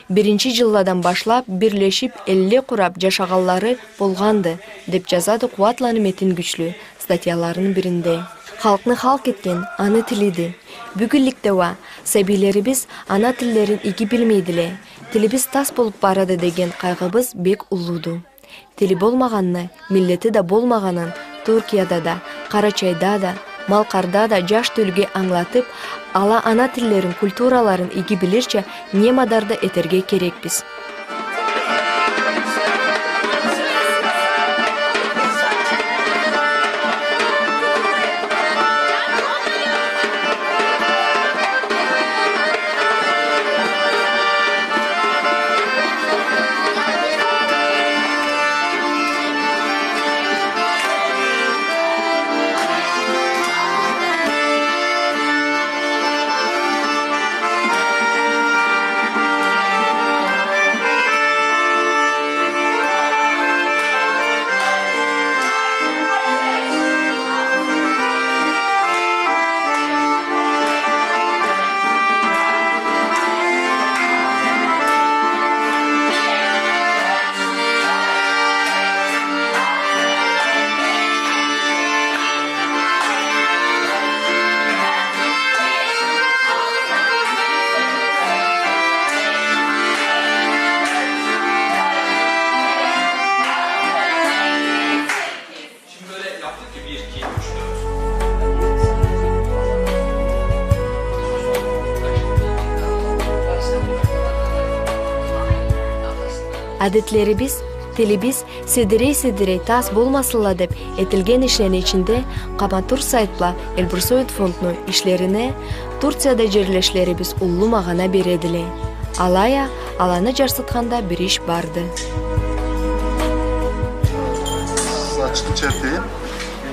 биринчи жылладан башлаб бирлешиб, элле къураб жашагъанлары болгъанды, деб жазады Къууатланы Метин Гючлю статьяларыны биринде. Халкъны халкъ этген аны тилиди. Бюгюнлюкде уа сабийлерибиз ана тиллерин иги билмейдиле. Тилибиз тас болуб барады деген къайгъыбыз бек уллуду. Тили болмагъанны, миллети да болмагъанын Тюркияда да, Къарачайда да, Малкъарда да жаш тёлюге ангылатыб, ала ана тиллерин, культураларын иги билирча, не мадар да этерге керекбиз. Адетлерибиз, тилибиз седирей-седирей тас болмасынла деп этилген ишлени ичинде Къаматур сайт бла Эльбрусоид фондну ишлерине Турцияда джерлешлерибиз уллу магъана бередиле. Алай а, аланы джарсытханда бир иш барды. Сагъыш этейим.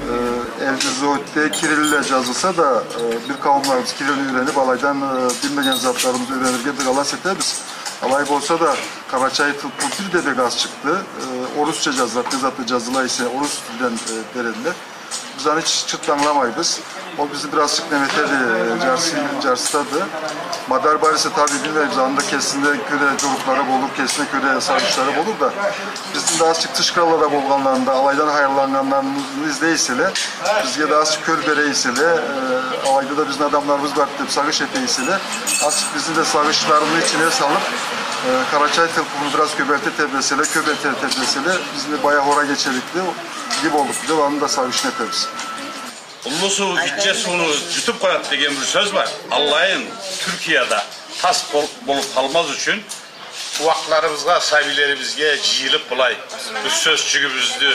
Э, Эльбрусоидде кирилле джазылса да, э, бир къауумларыбыз кирилни юренип, алайдан, э, билмеген затларыбызны юренирге дыгалас этебиз. Алай болса да, къарачай тил бир да бек аз чыкъды. Э, орусча джазыла, не затла джазыла эсе, орус тилден, э, бередиле. Биз аны чы-, чырт ангыламайбыз. Ол бизни бир азчыкъ неме этеди, э, джарсы-, джарсытады. Мадар бар эсе, таби, билмейбиз, аны да кесине кёре джорукълары болур, кесине кёре сагъышлары болур да. Бизни да азчыкъ тыш къраллада болгъанларын да, алайдан хайырланнганларын излей эселе, бизге да азчыкъ кёл бере эселе, э, алайда да бизни адамларыбыз бар деп сагъыш эте эселе, азчыкъ бизни да сагъышларыны ичине салып, э, къарачай тил курумну бир аз кёбелте тебреселе, кёбелте тебреселе, бизни баягъы ора кечерикли, иги боллукъду деп, аны да сагъышын этебиз. Уллу суу гитче сууну джутуп къояды деген бир сёз бар. Аллайын Тюркияда тас бол-, болуп къалмаз ючюн, ууакъларыбызгъа, сабийлерибизге джыйылып былай, бир сёзчюгюбюздю,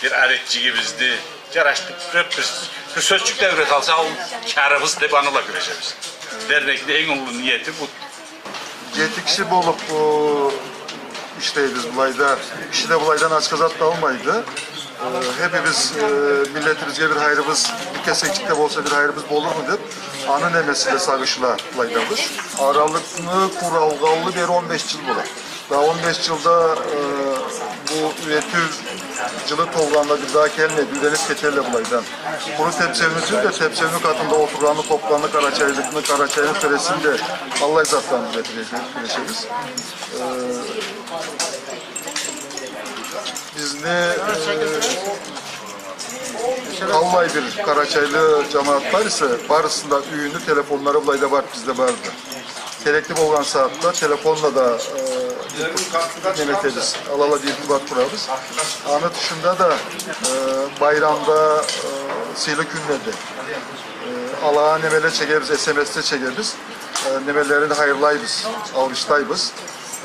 бир адетчигибизди джарашдырып, бир, бир сёзчюк да юрете алса, ол кярыбыз деп, аны бла кюрешебиз. Дернекни эм уллу ниети бу. Джети киши болуп, э, ишлейбиз былайда. Киши да былайдан ачха зат да алмайды. Э, хепибиз, э, миллетибизге бир хайырыбыз, бир кесекчик да болса бир хайырыбыз болурму деп, аны немеси бла сагъыш бла былайдабыз. Аралыкъны къуралгъанлы бери он беш джыл болады. Да он беш джылда, э, бу юретиу джылы толгъанда бир да келмеди, юренип кетелле былайдан. Къуру тепсеуню тюл да, тепсеуню къатында олтургъанны, къобгъанны, къарачайлыкъны, къарачайны сёлешин да, аллай затланы юретирге кюрешебиз. Э, бизни, э, аллай бир къарачайлы джамагъат бар эсе, барысыны да юйюню телефонлары былайда бар, бизде барды. Керекли болгъан сагъатда телефонла да, э, неме этебиз, алала бир иртибат къурабыз. Аны тышында да, э, байрамда, э, сыйлы кюнледе, э, алагъа немеле чегебиз, эс эм эсле чегебиз, э, немелерин хайырлайбыз, алгъышлайбыз.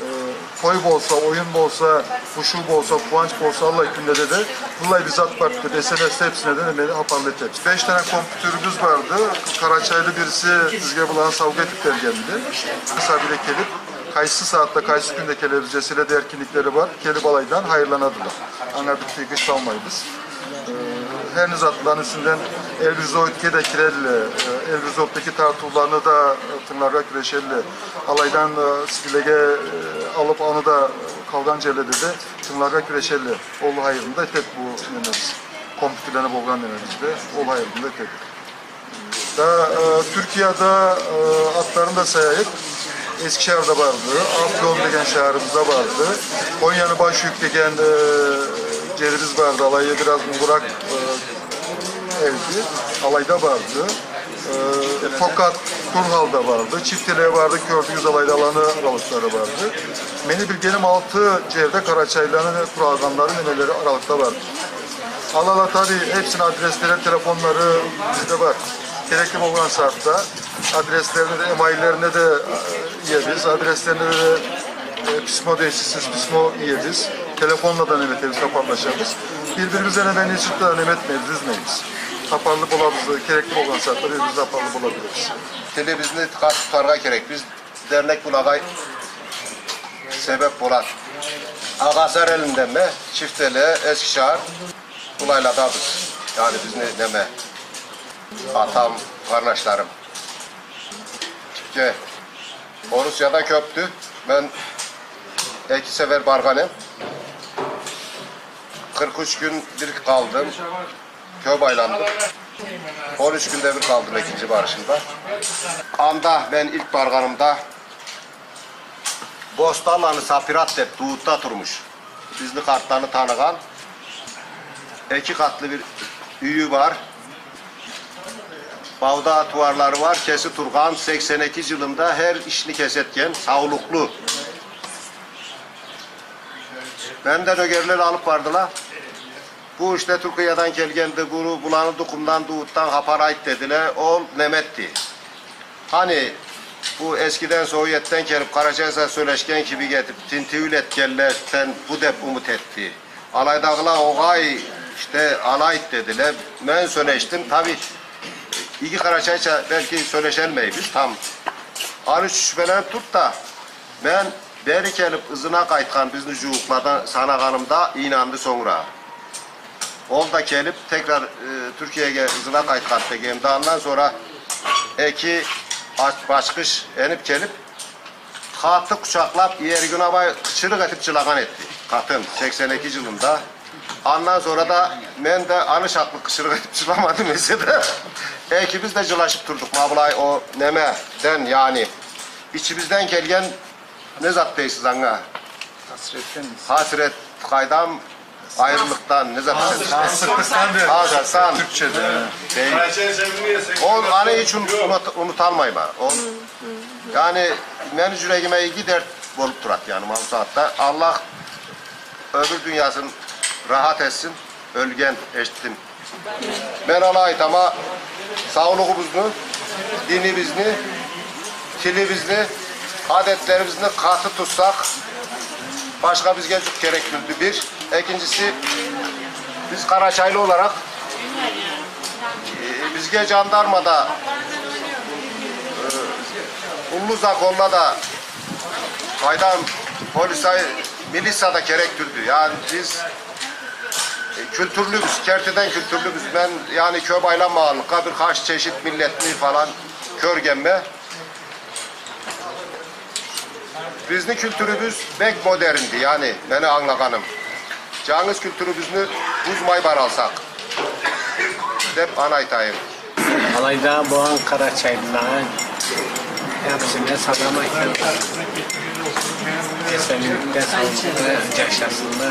Э, той болса, оюн болса, бушуу болса, къууанч болса, аллай кюнледе да быллай бир зат барды деп, эс эм эс хепсине да немени хапарлы этебиз. Беш тане компьютерибиз барды. Къарачайлы бириси бизге быланы саугъа этип бергенди. Сабийле келип, къайсы сагъатда, къайсы кюнде келебиз деселе да, эркинликлери бар. Келип алайдан хайырланадыла. Анга бир тыйгъыч салмайбыз. Э, хар не затланы юсюнден Эльбрусоидге да кирелле, э, Эльбрусоиддеки тартыуланы да, э, тынгыларгъа кюрешелле. Алайдан, э, сигилеге, э, алып, аны да къалгъан джерледе да тынгыларгъа кюрешелле. Ол хайырын да этеди бу немебиз. Компьютерлени болгъан немебиз да, ол хайырын да этеди. Да, э, Тюркияда, э, атларын да саяйыкъ. Эскишехирде барды, Афьон деген шахарыбызда барды. Коньяны Башюйюк деген, э, джерибиз барды. Алай а бир аз уллуракъ, э, элди. Алайда барды. Э, Токат, Турхалда барды. Чифтелеге барды, кёрдюгюз, алайда аланы аралыкълары барды. Мени билгеним алты джерде къарачайлыланы къурагъанлары, немелери аралыкъда барды. Алала, таби, хепсини адреслери, телефонлары бизде бар. Керекли болгъан сагъатда адреслерине да, имейллерине да, э, иебиз. Адреслерине да, э, письмо дейсиз, письмо иебиз. Телефонла да неме этебиз, хапарлашабыз. Бир-бирибиз бла неме, ничек да неме этмейбиз, юзмейбиз. Хапарлы болабыз, керекли болгъан сагъатда бир-бирибиз бла хапарлы бола билебиз. Тилибизни къаты тутаргъа керекбиз. Дернек былагъа себеп болады. Агъасар элинденме, Чифтеле, Эскишехир, былайладабыз. Яни бизни неме, атам, къарнашларым. Тюркия, Орусияда кёпдю. Мен эки сефер баргъан эм. Къыркъ юч кюн бир къалдым. Кёп айландым. Он юч кюнде бир къалдым экинчи барышымда. Анда мен илк баргъанымда Бостанланы Сапират деп Дуутда турмуш. Бизни къартланы таныгъан. Эки къатлы бир юйю бар. Бауда тууарлары бар. Кеси тургъан, сексен эки джылында хар ишни кеси этген, саулукълу. Мени да нёгерле алып бардыла. Бу ишде Тюркиядан келгенди, бу, буланы тукъумдан, Дуутдан хапар айт дедиле. Ол неме этди. Хани Бу эскиден, Советден келип, къарачайча сёлешген кибик этип, тинтиу этгенледен бу деп умут этди. Алайдагъыла огъай, ишде, алай дедиле. Мен сёлешдим, таби, иги къарачайча белки сёлешалмайбыз там. Аны ючюн шюбеленип турду да, мен бери келип, ызына къайтхан бизни жууукъладан санагъанымда ийнанды сонгра. Ол да келип, текрар, э, Тюркиеге ызына къайтхан дегенде, андан сонгра эки ач-, башкъыш энип келип, къаты къучакълап, иеригин алмай къычырыкъ этип жылагъан этди. Къатын, сексен эки жылында. Андан сонгра да мен да аны шакълы къычырыкъ этип жыламадым эсе да. Экибиз да жылашып турдукъ. Ма былай о немеден, яни, ичибизден келген, не зат дейсиз анга? Хасретден. Хасрет, къайдам, айрылыкъдан, не зат дейсиз? Хасрет. Хасрет. Тюркчеде. Дей. Ол аны ичи унут-, унуталмайма. Ол, яни, мени жюрегиме иги дерт болуп турады, яни, ма бу сагъатда. Аллах ёбюр дуниясын рахат этсин, ёлген, эшитдим. Мен ала айтама, саулугъубузну, динибизни, тилибизни, адетлерибизни къаты тутсакъ, башха бизге жукъ керек тюлдю, бир. Экинчиси, биз къарачайлы оларакъ, э, бизге жандарма да, э, уллу законла да, къайдам, полицай, милиция да керек тюлдю. Яни биз Э, кюлтюрлюбюз, кертиден кюлтюрлюбюз. Мен, яни, кёп айланмагъанлыкъгъа, бир къач чешит миллетни фалан кёргенме. Бизни кюлтюрюбюз бек модернди, яни, мени англагъаным. Жангыз кюлтюрюбюзню бузмай баралсакъ, деп аны айтайым. Алайда болгъан къарачайлыланы хапсине салам айтабыз. Эсенликде, саулукъда жашасынла.